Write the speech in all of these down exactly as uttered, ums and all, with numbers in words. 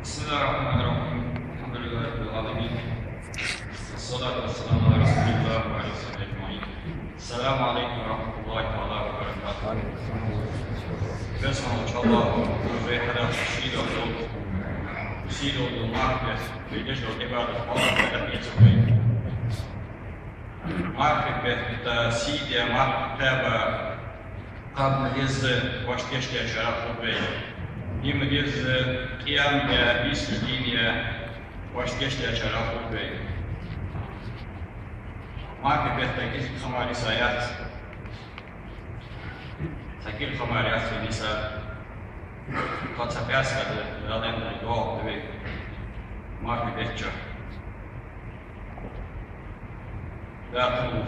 بسم الله الرحمن الرحيم. الحمد لله رب العالمين. والصلاة والسلام على رسول الله وعلى آله وصحبه أجمعين. السلام عليكم ورحمة الله تعالى وبركاته. Веза волча Аллахӏа вай хьадаьча сийдолча, сийдолча мархий бетта вай деш дола Ӏибадат, Аллахӏа дакъа эца вай. Мархий бетта сий де, мархий кхаба, кхаба ма дезза вайна гешт даьчарех хургда вай. Де ма дезза къиям де, бийсаш дийна де вайна гешт даьчарех хургда вай. Мархий бетта кӀезига ха мара нийса яц. Цхьа кӀира ха мара яц нийса. Кхы цхьа пӀаьраска да, Дала аьннадале, доагӀаргда вай мархий бетта чу. Дакъа хӀама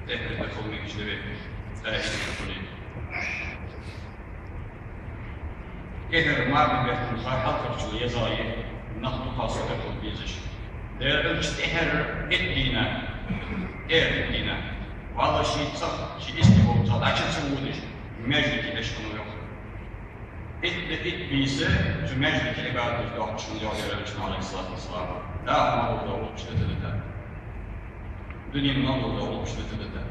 тӀехьара да хила мегаш да вай, тӀехьара да хила. Эххар мархий бетта ха хьалхарчул езагӀа я, нах дукха сутара хила безаш. Даьла Элча тӀехьара итт дийнахьа, тӀехьара итт дийнахьа, валлахӀи, ший цӀагӀа, ший истий болча цӀагӀа дӀачу ца водаш, маьждиге деш хиннав йоах. Итт, итт бийса цу маьждиге Ӏибадат деш доаккхаш хиннав йоах Даьла Элчано, Ӏалайхи ссалату вассалам. Дакъа ма лургда, гӀулакхаш дита дита. Дунен ма лургда, гӀулакхаш дита дита.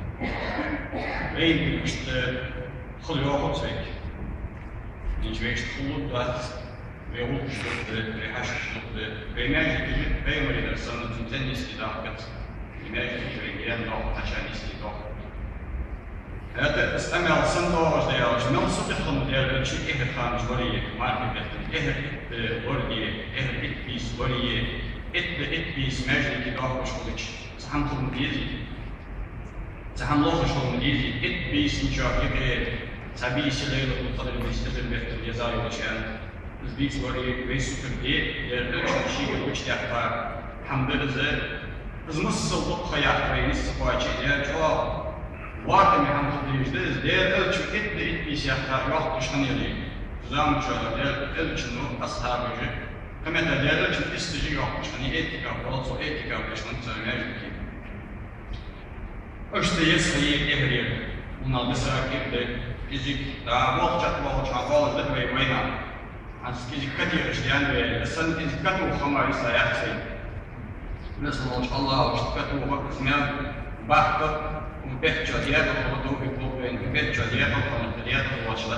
Вайна иштта хила йоагӀац вайга. Инча вайшта хулаш дац. Вай гӀулакхаш дукха да, вай хьашташ дукха да. Вай маьждиге пайхамара дар санна цун цӀен нийсде даккхац. Вай маьждиге вай гаьна доахк, кхача нийсде доахк. ХӀаьта из къамаьл санна доагӀаш да аьлча, мел сутара хиннав Даьла Элча тӀехьара ханаш лорае, мархий бетта тӀехьара итт лораде, тӀехьара итт бийса лорае, итт, итт бийса маьждиге доахкаш хулача, цхьа хӀама хила ма дезий? Цхьа хӀама лохаш хила ма дезий? Итт бийсан чу юкъе цхьа бийса Лайлатул-Къадр бийса, Ӏибрин бетта езагӀа йолаш аьнна. Из бийса лорае вай сутара де, Даьла Элчано шийгара гучадаьккха хӀама да из. Из массал дукха ха яккха вай нийсса кхоаче, Даьла чӀоагӀа вахтаме хӀама хила дезаш да из. Даьла Элча итт, итт бийса яккха йоахкаш хиннай. Цу заман чу Даьла Элчано асхьабаша, кхымета Даьла Элчан исташа йоахкаш хиннай, иӀтикаф болаш, цо иӀтикаф деш хиннад цу маьждиге. Иштта еза ха я тӀехьара, хӀана аьлча Бисра кӀира да, кӀезига, да, болх чакхбоалача хана оалаш да вай вайна. ХӀанз кӀезига категӀаш даьнна вай, из санна кӀезига катоха ха мара нийса яц вайна. Веза волча Аллахӏа иштта катоха, из мел бахка, укх бетта чу декъала хила товфикъ лолда вайна, укх бетта чу декъала хила, декъала волча